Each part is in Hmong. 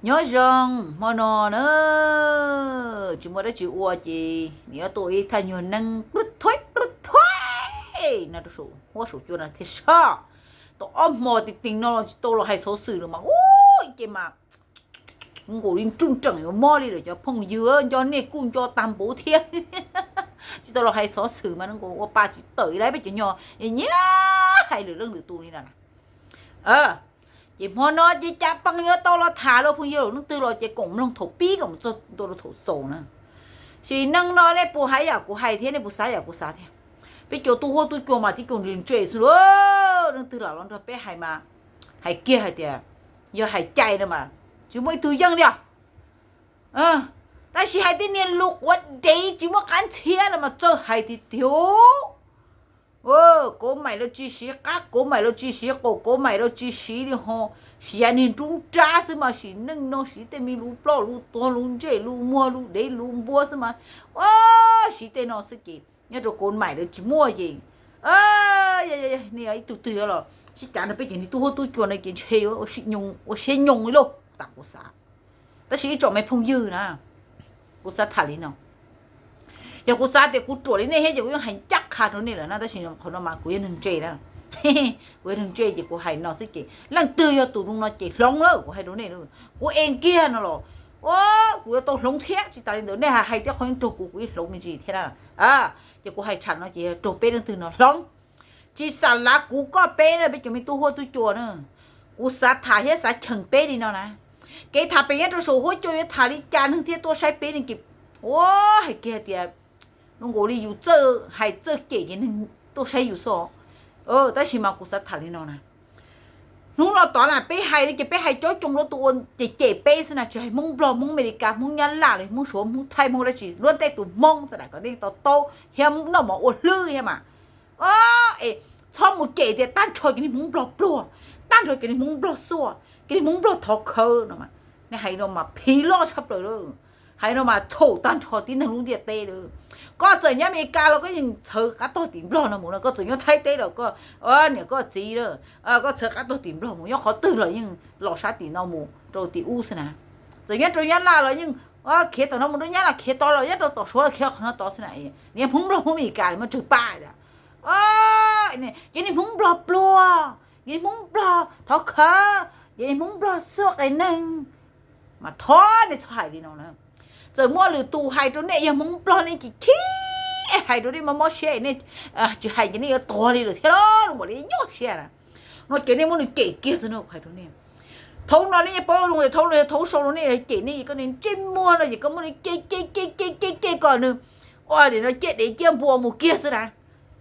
Nyob zoo, hmo no na, tsis muaj dab tsi ua ces nws yuav tua ib thaj nyuag neeb qw thuav qw thuav no rau saum huab saum cua no thiab soj. Tau ob hmo ti tees no los tsis tau los hais xov xwm lawm mas ua ces mas nkaus li nruj nreem yuav mob li lawm cov phooj ywg, nco nej kuj nco tag npaum thiab. Tsis tau los hais xov xwm mas nkaus ua pa tsis tawm li peb cov nyuag nyiam hais lwm leej lwm tus li no na. Ces hmo no ces cas pes yuav tau los tham los phooj ywg, leej twg los ces koom mloog thaum pib kom mus txog ntua rau thaum xaus na. Sim neej no nej puas hais yam kuv hais thiab nej puas xav yam kuv xav thiab? Peb cov tub huab tub cua mas tib kaus ntse ntse xwb, leej twg lam los nrog peb hais mas hais kiag hais tias yog hais cai no mas tsis muaj ib tug yeej li os. Tab sis hais tej niag lus quav dev tsis muaj qab ntxhiab no mas txawj hais tiag tiag. Kauv maim los tsis siv qab, kauv maim los tsis siv qaum, kauv maim los tsis siv li ho, siv yav niag nruab nrab xwb mas sim neej no siv tej me lus ploj lus tuag lus ntsej lus muag lus dev lus npua xwb mas, siv tej no xwb ces nyob rau kauv maim los tsis muaj ces, nej ib tug twg los sib cav nrog peb cov niag tub huab tub cua no ces ntshe ua siab nyoos li lauj tas kuv xav. Tab sis ib tsoom me phooj ywg na, kuv xav tham li no. Yog kuv xav tias kuv ruam li nej thiab ces kuv yeej hais ncaj qha rau nej lawm na, tab sis qhov no mas kuv yog neeg ntse na. Kuv yog neeg ntse ces kuv hais no xwb ces leej twg yog tus zoo no ces hloov lawm, kuv hais rau nej. Kuv ev kiag no los kuv yuav tau hloov thiab, tsis tas li ntawd nej hais tias qhov yeej raug kuv, kuv yeej hloov me ntsis thiab na. Ces kuv hais tsham no ces yog raug peb leej twg no hloov. Tsis xam lav kuv koj peb na, peb cov me tub huab tub cua na. Kuv xav tham thiab xav cheem peb li no na. Kev tham pem nyob rau saum huab cua yuav tham li cas neeg thiaj tuaj saib peb ne ces, ua hais kiag hais tias zoo nkaus li yus txawj hais txawj cem ces neeg tuaj saib yus xwb. Tab sis mas kuv xav tham li no na. Hnub no tod na peb hais li ces peb hais coob coob rau tus ua cem cem peb xwb na, tsis hais Hmoob Nplog, Hmoob Amelikas, Hmoob Nyab Laj los Hmoob Suav, Hmoob Thaib, Hmoob dab tsi, luag tej tus Hmoob xav daim kom nej to taub thiab noj mov ua hlwb thiab mas. Es txhob mus cem tias tag nrho cov niag Hmoob Nplog pluag, tag nrho cov niag Hmoob Nplog xuaj, cov niag Hmoob Nplog thov khawv no. Nej hais no mas phiv loj tshaj plaws lawm. Hais no mas txhaum tag nrho tib neeg lub ntiaj teb lawm. Koj txawm nyob Amelikas los koj yeej txhawv qab tog tim Nplog no mus no, koj txawm nyob Thaib teb los koj niam koj txiv lawm, koj txhawv qab tog tim Nplog mus, nyob qhov twg los yeej los sab tim no mus rau tim ub xwb na. Txawm nyob rau Nyab Laj los yeej khiav tom no mus rau Nyab Laj, khiav tod los nyob rau tom Suav los khiav qhov no tod xwb na. Niag Hmoob Nplog Hmoob Amelikas li muaj tsawg pab. Ces niag Hmoob Nplog pluag, niag Hmoob Nplog thov khawv, ces niag Hmoob Nplog xuaj qias neeg, mas thov nej txhob hais li no na. Txawm muaj lwm tus hais rau nej yog Hmoob Nplog nej ces khib hais rau nej mob mob siab nej tsis hais ces nej yuav tuag li lawm thiab los, zoo npaum li nyuaj siab na. No ces nej muab nws cem kiag xwb no kuv hais rau nej. Thaum no nej yeej paub zoo tias thaum no yog thaum sau rau nej cem nej, koj ntsej muag no ces koj muab nws cem cem cem cem cem kom nws ua li no ciaj dev ciaj npua mus kiag xwb na.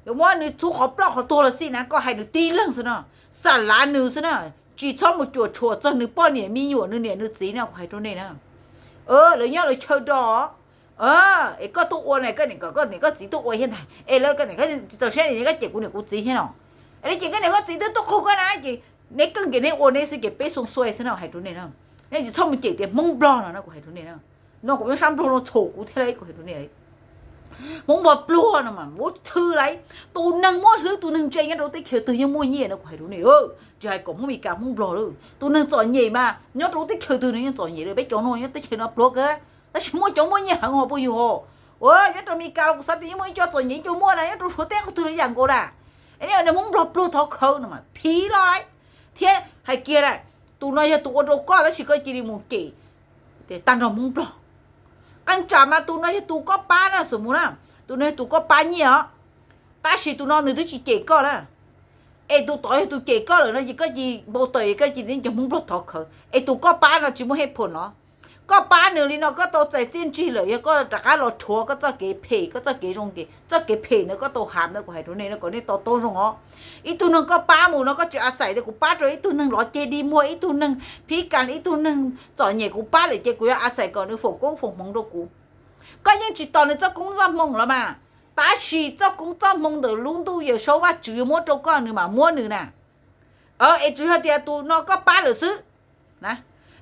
Yuav muab nws txhub qhov ploj qhov tuag los xij na, koj hais nws tib leeg xwb no, xam lav nws xwb na, tsis txhob mus cuam tshuam txog nws poj niam me nyuam nws niam nws txiv no kuv hais rau nej na. Lawv nyob lawv chaw do es koj tuaj ua na, koj niam koj txiv tuaj ua thiab ntag es lawv koj niam tsis txaus siab li koj cem kuv niam kuv txiv thiab no. Es li ces koj niam koj txiv twb tuaj qaug koj na ces neb keej ces neb ua neb xwb ces peb xoo xuai xwb no hais rau nej na. Nej tsis txhob mus cem tias Hmoob Nplog no na kuv hais rau nej na. No kuv nyob sab Nplog no txhaum kuv thiab lauj kuv hais rau nej. Hmoob Nplog pluag no mas ua thwj lauj, tus neeg muaj hlwb tus neeg ntse nyob rau teb chaws twg yeej muaj nyiaj no kuv hais rau nej. Tsis hais kom Hmoob Amelikas Hmoob Nplog lawm, tus neeg txom nyem mas nyob rau teb chaws twg nws yeej txom nyem lawm, peb cov no nyob teb chaws no pluag kawg tab sis muaj cov muaj nyiaj heev hos puas yog? Nyob rau Amelikas los kuv xav tias yeej muaj ib co txom nyem ib co muaj na, nyob rau Suav teb qhov twg los ib yam nkaus na. Es nej ua niag Hmoob Nplog pluag thov khawv no mas phiv loj lauj. Thiab hais kiag lauj, tus no yog tus ua rau koj tab sis koj cia li mus cem tag nrho Hmoob Nplog. Qee tsam mas tus no yog tus koj pab na, xum mus na, tus no yog tus koj pab nyiaj os, tab sis tus no nws twb tsis cem koj na. Es tus tod yog tus cem koj lawm no ces koj cia li npau taws es koj cia li cov Hmoob Nplog thov khawv. Es tus koj pab no tsis muaj hej phom no, koj pab nws li no koj tau txais txiaj ntsig lawm, yog koj rov qab los rhuav koj txoj kev phem, koj txoj kev zoo, txoj kev phem ntawd koj tau ham ntawd kuv hais rau nej no kom nej to taub zoo os. Ib tug neeg koj pab mus no koj tsis a xais tias kuv pab rau ib tug neeg lov ceg dig muag, ib tug neeg phib kas, ib tug neeg txom nyem kuv pab lawm ces kuv yuav a xais kom nws foom koob foom hmoov rau kuv. Koj yeej tsis tos nws txoj koob txoj hmoo los mas, tab sis txoj koob txoj hmoo ntawm lub ntuj Yawm Saub Vajtswv yuav muab rau koj nws mas muab nws na. Es tsuas yog tias tus no koj pab lawm xwb na.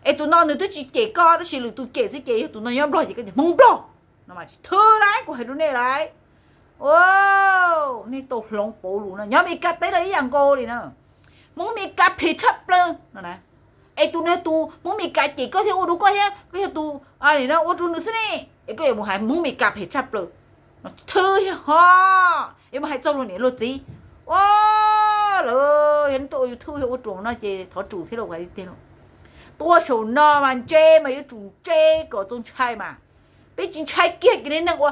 Es tus no nws twb tsis cem koj tab sis lwm tus cem xwb ces yog tus no nyob Nplog ces koj tias Hmoob Nplog no mas tsis thwj lauj, kuv hais rau nej lauj. Nej tau hloov pauv lus no, nyob Amelikas teb los ib yam nkaus li na. Hmoob Amelikas phem tshaj plaws no na. Es tus no tus Hmoob Meskas cem koj thiab ua rau koj thiab, koj yog tus ua rau nws xwb ne, es koj yuav mus hais Hmoob Meskas phem tshaj plaws. Thwb thiab ho, yuav mus hais txog luag niam luag txiv. Ua, lawv yog nej tuaj ua YouTube yog ua ruam no ces thov tsum thiab lauj, hais tiag tiag lauj. Tuaj saum no mas ntse mas yuav tsum ntse kom txaus ntshai mas. Peb tsis ntshai kiag kiag li neeg ua,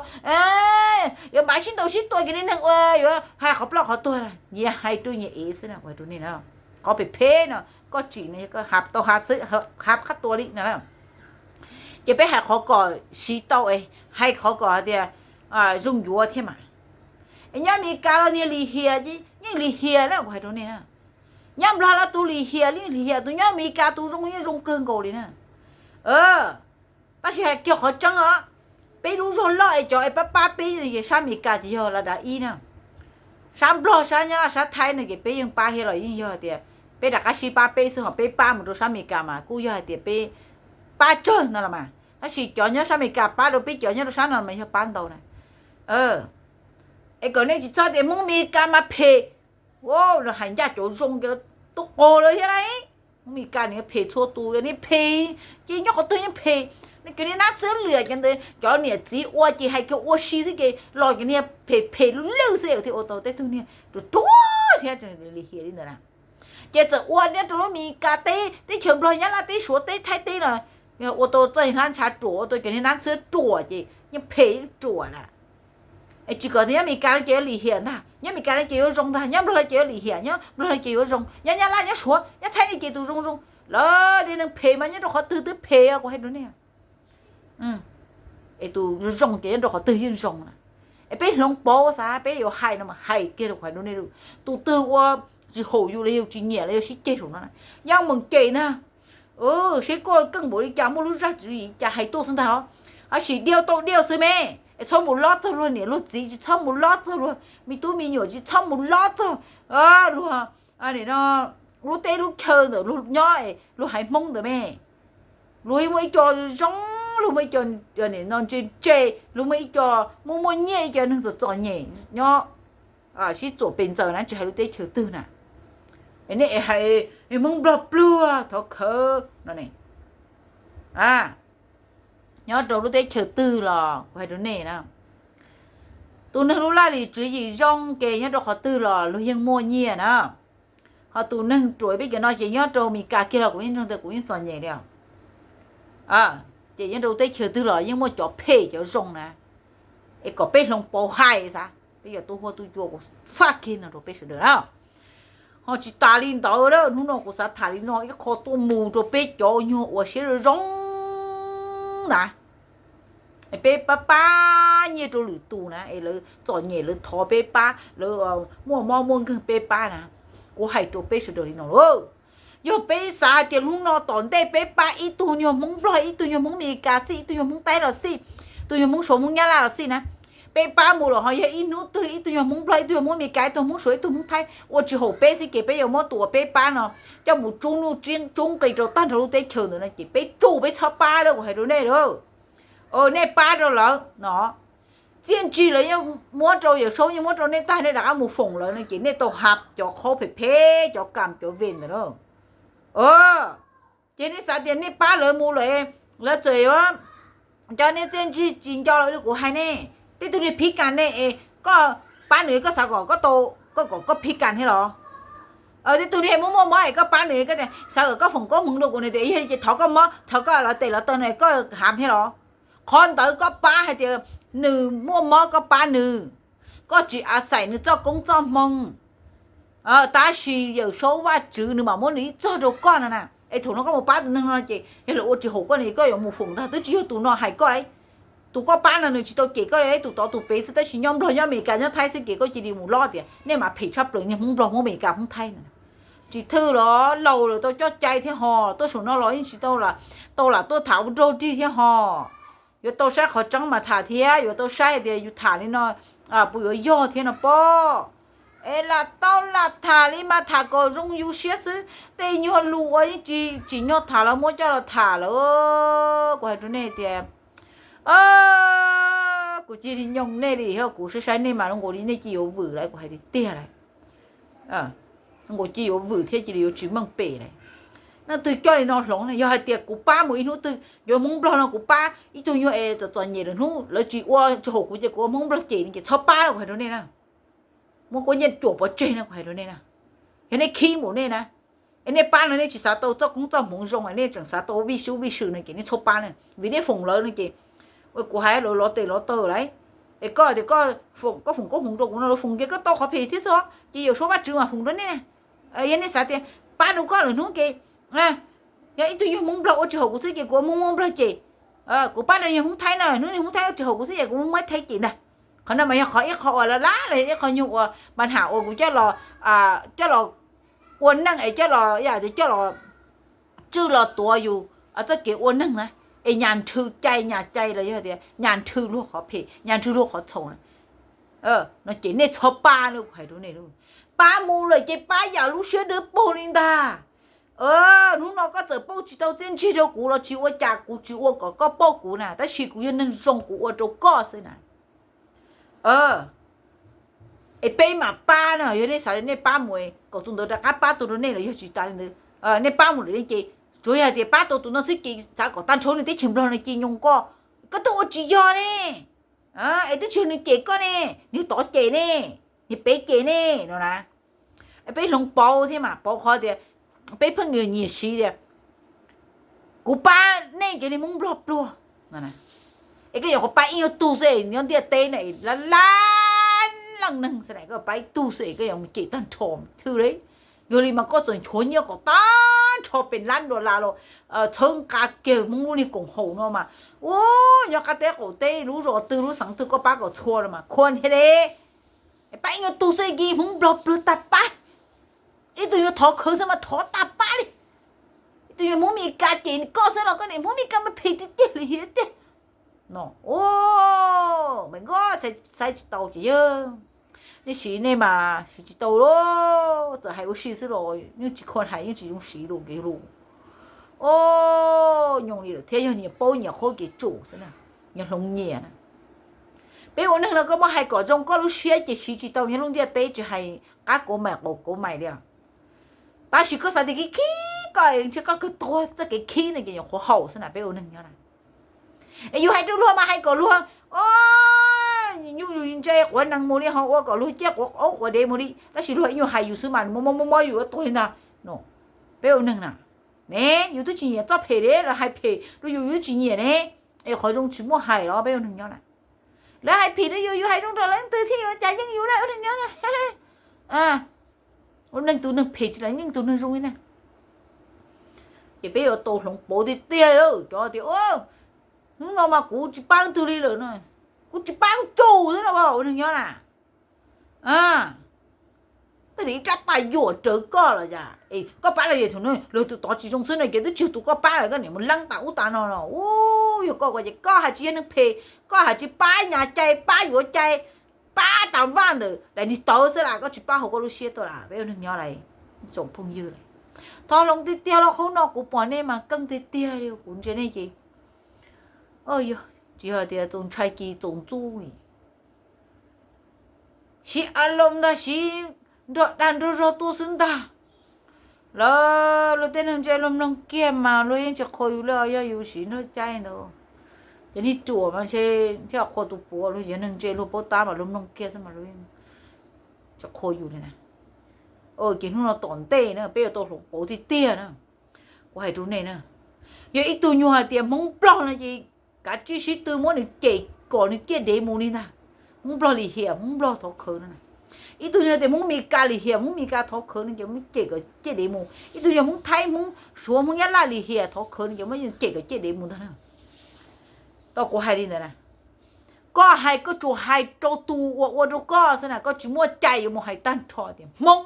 yuav npav sib ntaus sib tua kiag li neeg ua yuav hais qhov ploj qhov tuag, nyias hais rau nyias ev xwb na, hais rau nej na. Qhov phem phem no koj tsim no koj tau hav qab tua li no. Ces peb hais qhov kom siv tau, hais qhov kom hais tias zoo yuav thiab mas. Es nyob Amelikas los niag lim hiam, yeej lim hiam na, kuv hais rau nej na. Nyob Nplog los tus lim hiam li lim hiam, tus nyob Amelikas tus zoo yeej zoo kawg nkaus li na. Tab sis hais kiag qhov tseeb os, peb lub zog loj es cov es pab pab peb sab Amelikas ces yog lawv dav ib na. Sab Nplog sab Nyab Laj sab Thaib no ces peb yeej pab thiab los yeej yog tias peb rov qab sib pab peb xwb, ho peb pab mus rau sab Amelikas mas kuj yog hais tias peb pab tsawg no los mas, tab sis cov nyob sab Amelikas pab rau peb cov nyob rau sab no mas yog pab ntau na. Es kom nej tsis txhob tias Hmoob Amelikas mas phem, hais ncaj cov zoo ces tuaj qog lawv thiab lauj. Hmoob Amelikas nws phem txhua tus, yog nej phem ces nyob qhov twg yeej phem. Nej cov niag nab xwb liam cov ntawd, cov niam txiv ua ces hais kiag ua si xwb ces los cov niag phem phem lwj lwj xwb thiaj ua tau tej tug niag ruam ruam thiab lim hiam li ntawd na. Ces txawm ua nyob rau lub Amelikas teb, teb chaws Nplog Nyab Laj teb Suav teb Thaib teb los ua tau txoj hlab ntshav ruam, ua tau cov niag nab xwb ruam ces yeej phem ruam na. Es tsis kom tias nyob Amelikas no ces yuav lim hiam ntag, nyob Amelikas no ces yuav zoo ntag, nyob Nplog no ces yuav lim hiam, nyob Nplog no ces yuav zoo, nyob Nyab Laj nyob Suav nyob Thaib no ces tus zoo zoo. Lawv niag neeg phem mas nyob rau qhov twg twb phem, kuv hais rau nej. Es tus zoo ces nyob rau qhov twg yeej zoo na. Es peb hloov pauv xav peb yuav hais no mas hais kiag rau, kuv hais rau nej, tus twg ua tsis haum yus los yus tsis nyiam los yus sib ceg saum no na, yeej meem cem ntag. Seb koj keej npaum li cas, muaj lub zaj tswv yim cas hais tuaj xwb ntag. Tab sis diav tau diav xwb me, es txhob mus lob txog luag niam luag txiv, tsis txhob mus lob txog luag me tub me nyuam, tsis txhob mus lob txog luag lub teb lub chaw ntawm luag nyob, luag haiv Hmoob ntawd me. Luag muaj ib co zoo, luag muaj ib co no ntse ntse, luag muaj ib co muaj muaj nyiaj, ib co neeg txom txom nyem nyob sib txuam pes ntxaws na, tsis hais lub teb chaws twg na. Nej hais Hmoob Nplog pluag thov khawv no ne. Nyob rau lub teb chaws twg los kuv hais rau nej na, tus neeg lub laj lim tswv yim zoo ces nyob rau qhov twg los luag yeej muaj nyiaj na. Ho tus neeg ruam peb cov no ces nyob rau Amelikas kiag los kuv yeej ntseeg tias kuv yeej txom nyem li os. Ces nyob rau teb chaws twg los yeej muaj cov phem cov zoo na. Es kom peb hloov pauv hais xav, peb yog tub huab tub cua kuv faj kiag no rau peb sawv daws na. Ho tsis tas li ntawd, hnub no kuv xav tham li no ib qho tuaj mus rau peb cov nyuag uas siab zoo na. Peb pab pab nyiaj rau lwm tus na, es lawv txom nyem lawv thov peb pab, lawv muaj mob muaj nkeeg peb pab na. Kuv hais rau peb sawv daws li no lauj, yog peb xav hais tias hnub no tom ntej peb pab ib tug nyuag Hmoob Nplog, ib tug nyuag Hmoob Amelikas xij, ib tug nyuag Hmoob Taib los xij, tus nyuag Hmoob Suav Hmoob Nyab Laj los xij na, peb pab mus los ho yog ib hnub twg ib tug nyuag Hmoob Nplog, ib tug nyuag Hmoob Amelikas, ib tug Hmoob Suav, ib tug Hmoob Thaib ua tsis haum peb xwb ces peb yuav muab tus uas peb pab no coj mus tsub nuj tsub nqis rau tag nrho lub teb chaws ntawd no ces peb tsum peb txhob pab lawm, kuv hais rau nej lauj. Nej pab rau lawv no, txiaj ntsig lawv yeej muab rau, Yawm Saub yeej muab rau nej tag, nej rov qab mus foom lawv no ces nej tau hav cov qhaub phem phem, cov kam cov ve ntawd na. Ces nej xav tias nej pab lawv mus lawm, lawv txawm yuav coj nej txiaj ntsig tsis nco lawm li. Kuv hais nej, tej tug niag phiv kas ne es koj pab nws, koj xav kom koj tau, koj kom koj phiv kas thiab los? Tej tug niag muaj muaj mob es koj pab nws, koj xav kom koj foom koob hmoov rau kuv, nws tias yog li ces thov koj mob, thov koj los tes los taw no koj hav thiab los? Qhov ntawd koj pab hais tias nws muaj mob koj pab nws, koj tsis a xaim nws txoj koob txoj hmoo. Tab sis Yawm Saub Vajtswv nws mam muab nws ib txoj rau koj no na. Es thaum no koj mus pab tus neeg no ces yog lawv ua tsis haum koj no koj yuav mus foom ntag, twb tsis yog tus no hais koj li. Tus koj pab no nws tsis tau cem koj li, tus tod tus pem xwb, tab sis nyob Nplog nyob Amelikas nyob Thaib xwb ces koj cia li mus lob tias nej mas phem tshaj plaws niag Hmoob Nplog Hmoob Amelikas Hmoob Thaib no. Tsis thwj los laus lawm tau coj cai thiab ho, tuaj saum no los yeej tsis tau, tau lam tuaj tham ua nraug dig thiab ho. Yuav tau saib qhov tseeb mas tham thiab, yuav tau saib hais tias yus tham li no puas yuav yog thiab no pob. Es lam tau lam tham li mas tham kom zoo yus siab xwb, tej nyuag lus uas yeej tsis tsim nyog tham los muab coj los tham lawm. Kuv hais rau nej tias, kuv cia li nyoog nej li, yog kuv saib saib nej mas zoo nkaus li nej cia yuav vwm lawm, kuv hais tiag tiag lawm. Zoo nkaus cia yuav vwm thiab cia li yuav tsis meej pem lawm. Leej twg coj li no hloov ne? Yog hais tias kuv pab mus ib hnub twg yuav Hmoob Nplog no, kuv pab ib tug nyuag es txom txom nyem lawm, hnub lawv tsis ua tsis haum kuv ces kuv ua Hmoob Nplog cem no ces txhob pab no, kuv hais rau nej na. Muab Kub Nyiaj cuam pov tseg no, kuv hais rau nej na. Yog nej khib mus nej na, es nej pab no nej tsis xav tau txoj koob txoj hmoov zoo, nej tseem xav tau vij sub vij sw no ces nej txhob pab na, vim nej foom lawv no ces kuv hais lawv lov tes lov taw lawm. Es koj tias koj foom koob hmoov rau kuv no, lawv foom ces koj tau qhov phem thiab xwb, ces yawm suab Vajtswv mas foom rau nej. Yog nej xav tias pab rau koj lawm hnub ces, yog ib tug nyuag Hmoob Nplog ua tsis haum kuv xwb ces kuv ua Hmoob Nplog cem, kuv pab rau nyuag Hmoob Thaib no, hnub nyuag Hmoob Thaib ua tsis haum kuv xwb ces kuv muab Thaib cem ntag. Qhov no mas yog qhov ib qho uas laj laj los yog ib qho nyuag uas mas ham uas kuv coj los, coj los ua neej es coj los, yam tias coj los tswj los tuav yus txoj kev ua neeg na, es nyas nrhw cai nyas cai los yog tias nyas nrhw luag qhov phem, nyas nrhw luag qhov txhaum na, no ces nej txhob pab na, kuv hais rau nej. Pab mus lawm ces pab yam lub siab dawb paug li ntag. Hnub no koj txawm pauj tsis tau txiaj ntsig rau kuv los tsis ua cas, kuv tsis ua kom koj pauj kuv na, tab sis kuv yog neeg zoo kuv ua rau koj xwb na. Es peb mam pab no, yog nej xav nej pab mus kom tus ntawd rov qab pab tau rau nej los yog tsis tas li ntawd, nej pab mus lawm ne ces tsuas yog tias pab tau tus no xwb ces xav kom tag nrho nws teb chaws Nplog no ci nyoo koj, koj twb ua tsis yog ne. Es twb tsis yog nws cem koj ne, nws tod cem ne, nws pem cem ne no na. Peb hloov pauv thiab mas pauv qhov tias peb pheej nyiam nyiam siv tias kuv pab nej cov niag Hmoob Nplog pluag. Es koj yuav qhuav pab ib nyuag tug xwb, nyob ntiaj teb no lab lab leej neeg xwb na, koj pab ib tug xwb koj yuav mus cem tag nrho thwj li. Yog li mas koj txawm nchuav nyiaj kom tag nrho pes lab dollar los txhawb nqa kiag Hmoob lub niag koom haum no mas, ua nyob qab teb qaum teb lub zos twg lub xeev twg koj pab kom txhua no mas khua nthi li. Pab ib nyuag tug xwb ces Hmoob Nplog pluag tag pab. Ib tug yuav thov khawv xwb mas thov tag pab li. Ib tug yuav Hmoob Mes Kas cem koj xwb los koj niam Hmoob Mes Kas mas phem tiag tiag li hiv tiag. No, me nkoj, saib tsis tau ces yog nej siv nej mas siv tsis tau lauj. Txawm hais ua si xwb los yeej tsis kho hais, yeej tsis zoo siv lus kev lus. Nyoos li lawm thiab, yog nyias paub nyias qhuab kev tsum xwb na, nyias hloov nyias na. Peb ua neeg no koj muaj hais kom zoo koj lub siab ces siv tsis tau nyob lub ntiaj teb, tsis hais qab kauv mais qaum kauv mais li. Tab sis koj xav tias khib khib koj ntshe koj kawg tuag txoj kev khib no ces nyuam qhuav haum xwb na peb ua neeg nyob na. Es yus hais rau luag mas hais kom luag, o, yus ntse quav nees mus li ho ua kom luag ciaj quav aub quav dev mus li, tab sis luag ib nyuag hais yus xwb mas nws mob mob mob yus ua tuag li ntag. Peb ua neeg na, ne yus twb tsis nyiam txoj phem li, lawv hais phem rau yus yus twb tsis nyiam ne, es qhov zoo tsis muaj hais los peb ua neeg nyob na. Lawv hais phem rau yus yus hais zoo rau lawv leej twg thiaj yuav cas yeej yus na ua neeg nyob na. Ua neeg tus neeg phem tsis los yeej tus neeg zoo li na. Ces peb yuav tau hloov pauv tiag tiag lawm cov tias, hnub no mas kuv tsis pab leej twg li lawm no, kuv tsis pab kuv tsuj xwb no ua neeg nyob na. Tej li ib rab pas yuam rawv koj los yam, koj pab los yam thaum no luag tus tod tsis zoo xwb no ces twb tsis yog tus koj pab lawm koj niam mus leeb tas ub tas no los, u, yog koj ua ces koj hais tsis yog neeg phem, koj hais tsis pab nyas cai pab yuav cai, pab tas vaj ntawm daim niag tawv xwb las koj tsis pab hauv koj lub siab tuaj las peb ua neeg nyob las, tsoom phooj ywg las. Thov hloov tiag tiag los qhov no kuv pom nej mas keej tiag tiag li kuv ntsia nej ces, yog tsis yog tias txaus ntshai ces txaus ntxub li. Siv a loos ntag, siv nrog dag nrog zog tuaj xwb ntag. Lawv luag tej neeg ntse luag mloog kiag mas luag yeej tsis qhuas yus li os, yog yus siv nrog caij ntawd. Ces nej ruam mas ntshe thiaj qhuas tus puav, luag yog neeg ntse luag paub tab mas luag mloog kiag xwb mas luag tsis qhuas yus li na. Ces hnub no tom ntej na peb yuav tau hloov pauv tiag tiag na. Kuv hais rau nej na, yog ib tug nyuag hais tias Hmoob Nplog no ces kav tsij sib tw muab nws cem kom nws ciaj dev mus li ntag. Hmoob Nplog lim hiam, Hmoob Nplog thov khawv no. Ib tug nyuag tias Hmoob Mes Kas lim hiam, Hmoob Mes Kas thov khawv no ces muab cem kom ciaj dev mus. Ib tug yog Hmoob Thaib, Hmoob Suav, Hmoob Nyab Laj lim hiam thov khawv no ces muab cem kom ciaj dev mus ntag na. Tau kuv hais li ntawd na, koj hais koj tsuas hais rau tus uas ua rau koj xwb na, koj tsis muaj cai yuav mus hais tag nrho tias Hmoob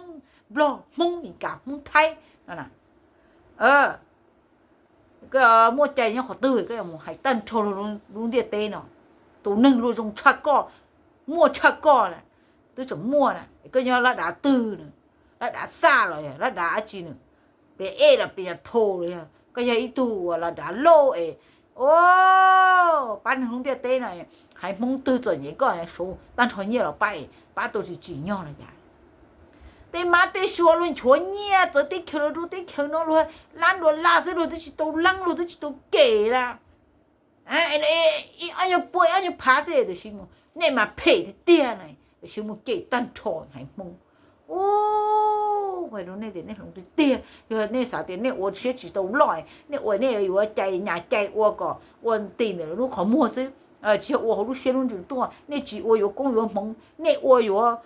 Nplog, Hmoob Mes Kas, Hmoob Thaib no na. Koj muaj cai nyob qhov twg koj yuav mus hais tag nrho lub ntiaj teb no. Tus neeg luag zoo tshaj koj, muaj tshaj koj na, twb tseem muaj na, koj nyob laj dav twg na, laj dav xaj los laj dav dab tsi na, pes ej los pes yas tho los yog koj yog ib tug uas laj dav lauj es, o, pab neeg lub ntiaj teb no, haiv Hmoob twg txom nyem koj suav tag nrho nyiaj los pab, pab tau tsis tsim nyog los cas. Tej mab tej sua luag nchuav nyiaj txawv teb chaws los rau teb chaws no luag lab dua laj xwb, luag twb tsis tau leeb, luag twb tsis tau cem la. Ob nyuag pua ob nyuag phav xwb, tiam sis nej mas phem tiag tiag na, tiam sis mus cem tag nrho haiv Hmoob. Ua, hais rau nej tias nej hloov tiag tiag, yog nej xav tias nej ua siab tsis tau loj, nej ua nej yuav cais nyas cais ua kom ua ti ntawm lub qhov muag xwb, tsis yog ua hauv lub siab lub ntsws tuaj, nej tsis ua yuav koob yuav hmoov, nej ua yuav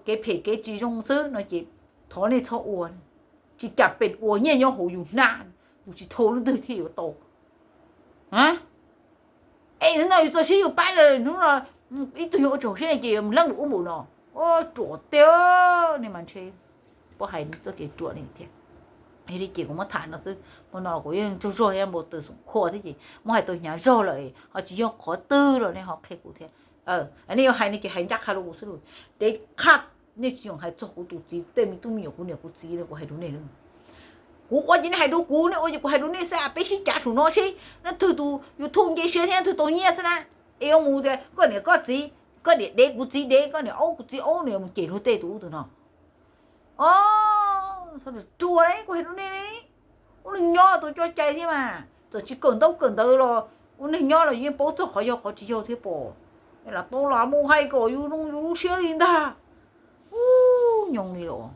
kev phem kev tsis zoo xwb no ces thov nej txhob ua. Tsis cas pes ua nyiaj nyob hauv yus hnab, yus tsis thau lub twg thiaj yuav tau. Es hnub no yus txawj siab yus pab lawm, hnub no ib tug yog ua tsaug siab ces mus leej ua ub npaum no. Ua ruam tiag, nej mas ntshe puab hais txoj kev ruam li thiab. Yog li ces kuv muab tham no xwb, hmo no kuv yeej tsaug zog thiab npau taws xoom khuam thiab ces muab hais tau hnyav zog lawm, ho tsis yog qhov twg los nej ho qhia kuv thiab. Nej yuav hais no ces hais ncaj qha rau kuv xwb lauj. Dev qha, nej tsis yoom hais txog kuv tus txiv tej me tub me nyuam, kuv niam kuv txiv no, kuv hais rau nej. Kuv ua ces nej hais rau kuv, nej ua ces kuv hais rau nej xwb, peb sib cav saum no seb leej twg tus YouTube nce siab thiab leej twg tau nyiaj xwb na. Es yuav mus tias koj niam koj txiv, koj niam dev kuv txiv dev, koj niam aub kuv txiv aub, nws yuav mus cem luag tej tus ub tus no. Os, txhob ruam ruam li, kuv hais rau nej, ua neej nyob tau coj cai thiab mas, txawm tsis kawm ntaub kawm ntawv los ua neej nyob los yeej paub txog qhov yog qhov tsis yog thiab pom. Lam tau los mus hais kom yus zoo yus lub siab li ntag. Ub, nyoos li los.